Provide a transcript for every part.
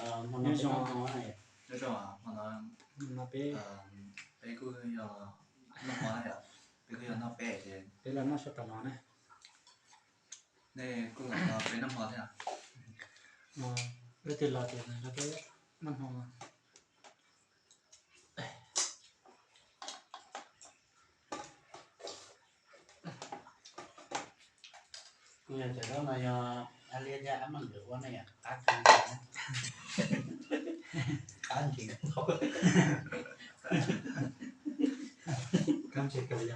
Nyob zoo, nyob zoo, hmo no peb, peb kuj yog noj hmo na yom, peb kuj yog noj peb ces peb los noj sab tom no na. Nej kuj los peb noj hmo thiab. Leej twg los ces nrog peb noj hmo. Kuv yog cov zaub no yog ab liab thiab ab meem nkawd ua na yom, qab kawg, qab ntsev, qab ntsev kawg li.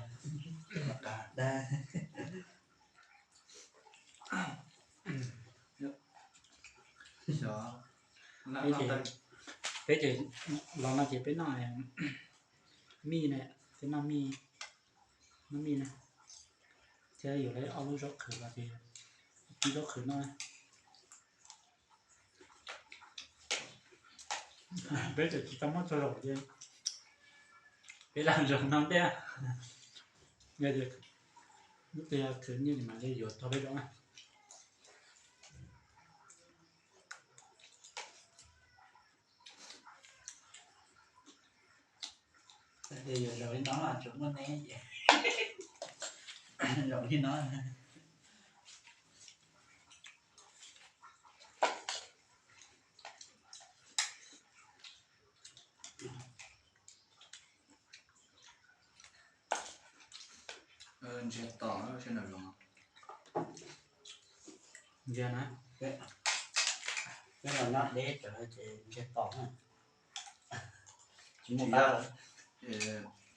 Peb ces los no ces peb noj mij na, peb noj mij, noj mij na, thiab yuav lawv ob lub zaub qhwv los ces ib zaub qhwv noj. Peb tseem tsis tau muab txog zaum ces peb lam zaum no ntej. Yog tias lub twg khwv nyiaj mas lawv yuav tau peb zaum na. Yuav zaum li no tsuas muaj neb ces zaum li no. Ntsiag to seb nram zoov. Ntsiag na, peb los noj deb tsawv ces ntsiag to na. Tsis muaj,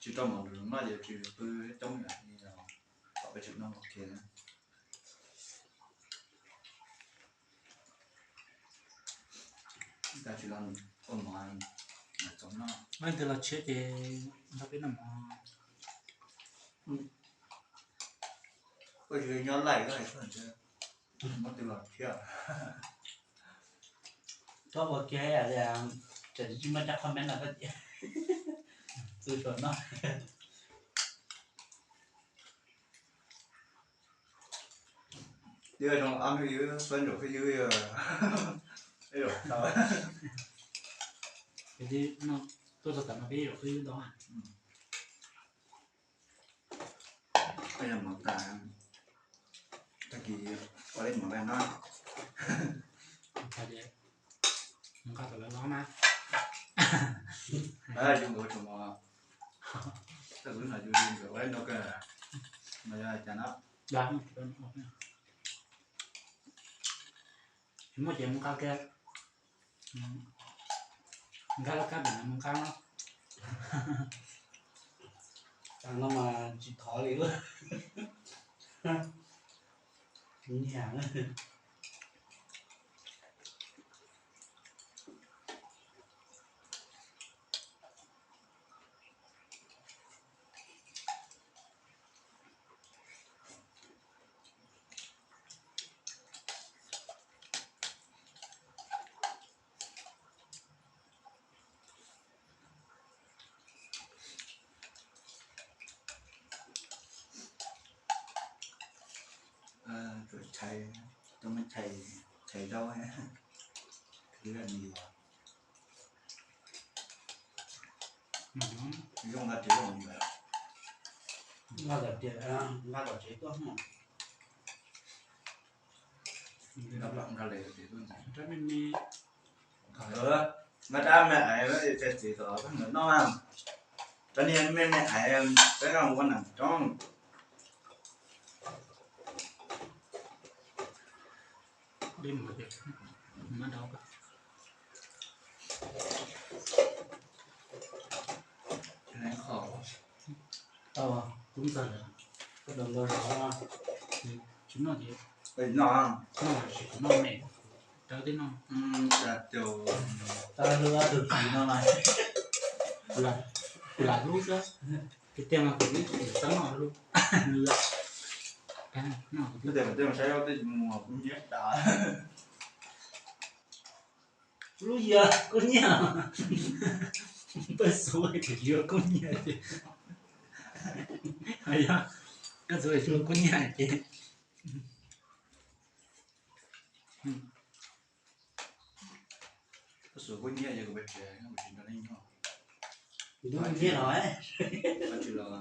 tsis rau mov noj ces tsis pw coob yom, kom peb tseem noj ua ke. Tsis los ua mov, txoov noj. Leej twg los tshiab ces nrog peb noj mov. Koj tsis nyob laij koj hais koj ntshe muab twg los tshiab. Koj ua kiag li, tseem tsis muaj cov comment no koj tias txu suav noj. Yog zoo ab peb ywg, peb zaum peb ywg, peb zaum tau. Peb twb noj tuaj txog tam no peb zaum peb ywg ntau. Peb yog mov tas, tag kis ua li mov tas no. Nqa tom lawv los na. Yus nkaus tso mov, tag kis no yus nkawd ua li no kawg, no yog cas no. Tsis muaj ces mus nqa kiag. Nqa laj kab pem no mus nqa no. Cas no mas tsis thov li. Nyiam. Tuaj chais, tuaj muab chais, chais zaub, twb yog nws yuav. Zoo nqa tsev los yuav. Nqa tom tsev, nqa tom tsev tuaj. Nqa tom tsev tuaj. Nqa rab me ais, tsev tom peb nkawd noj na. Rab niag me me ais, peb noj ua nram roob. Tau, tub ntxawg, koj doos ntau zog. Tsis noj ces noj, noj me, rawv tib noj. Tau hlub ob tug kis no mas, kuv lam hlub xwb, tiag tiag mas kuv ib txwm txawj noj hlub. Tej mus saib tej mus kuv nyiam tas. Lub yog kub nyiaj, peb xub yuav kub nyiaj ces, yog koj xub yuav kub nyiaj ces. Tab sis kuv nyiam ces kuv pais tsev, kuv tsis nrog nej nyob. Ntuj nyiam los, kuv tsis los,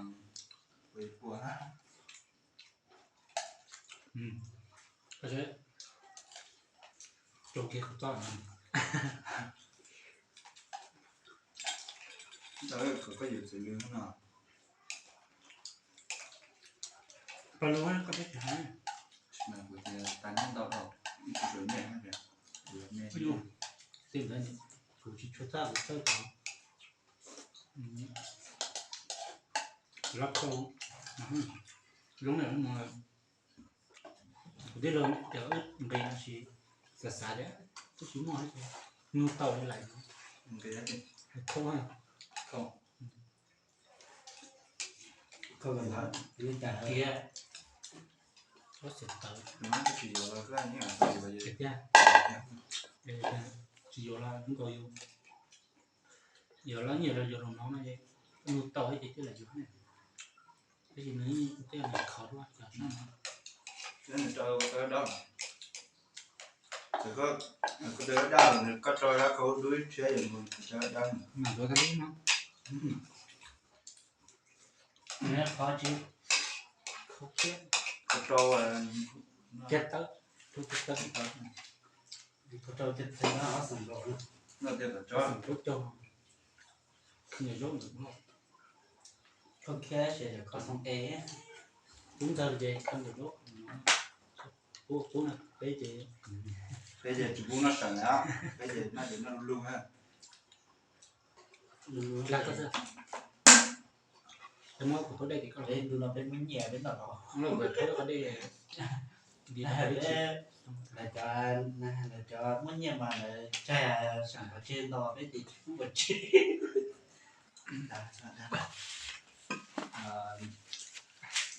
kuv pua. Koj seb, rau kiag kuv txoj no. Ntawd kom koj yuav txiv lws no. Pas lus koj peb tsis hais. Mas kuv tias tas nyob ntau dhau, ib tug suav nyiaj hab tias, tej ntawd kuv tsis tshua txawj, kuv txawj cov lab khau, zoo na, kuv tij laug tias wb nqis no sis xav xav tias twb tsis muaj, nug tau li lawm no. Khau, khau. Kiag, ob xees tawv. Tiag, tsis yuav los nkaus yus, yuav los nyiam los yuav los no no, nug tau ces twb los yuav. Tab sis nws tej nws khov dua cov sab no. Nws rau dab, koj rau dab, koj rau dab khau dub tshiab yus mus rau dab. Mas rau dab lub no. Qhov tsis, koj rau, caj tawb, rau caj tawb, koj rau caj tawb ob xees nkaus, no tias kom tso, ob xees rau caug, nyiam zaub ntawm no. Koj khiab ces koj xoo e, tub ntxawg ces koj nyiam zaub, pub pub na, peb ces, peb ces tsis pub noj seem na, peb ces noj ces noj lug lug na. Dag koj xwb. Muab kuv thaub dej tim koj los, peb no peb muab nyiaj peb noj los, kuv thaub dej. Lawv cov, lawv cov muab nyiaj mas lawv tsag seem qhov tseg nto, peb ces tsis pub pov tseg.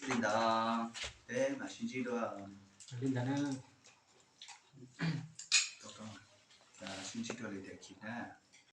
Li ntawd peb mam sib ntsib dua. Li ntawd na, sib ntsib dua li tiam khis na.